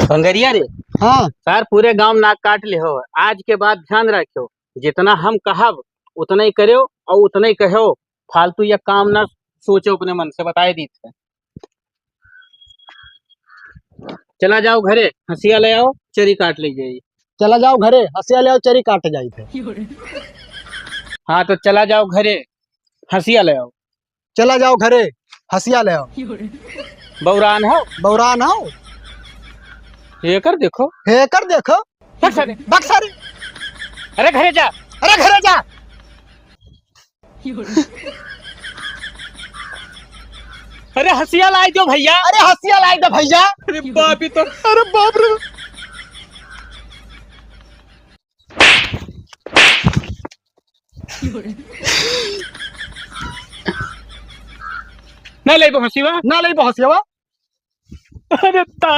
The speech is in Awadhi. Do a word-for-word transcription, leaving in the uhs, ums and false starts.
भंगरिया रे। हाँ। सार पूरे गाँव नाक काट ले हो, आज के बाद ध्यान रखियो, जितना हम कहब उतना ही करियो और उतना ही कहो, फालतू या काम ना सोचो अपने मन से, बताए दीत है। चला जाओ घरे, हंसिया ले आओ, चरी काट ले जाई। चला जाओ घरे, हंसिया ले आओ, चरी काट जाई थे। हाँ तो चला जाओ घरे, हंसिया ले आओ। चला जाओ घरे, हंसिया ले आओ। बौरान हो? बौरान हो? हेकर देखो। हेकर देखो। बक्सा रे। बक्सा रे। अरे घरे जा। अरे घरे जा। अरे हंसिया लाई दो भैया। अरे हंसिया लाई दो भैया। अरे बाप ही तो। अरे बाप रे। ना लेबो हंसिया? ना लेबो हंसिया? अरे तार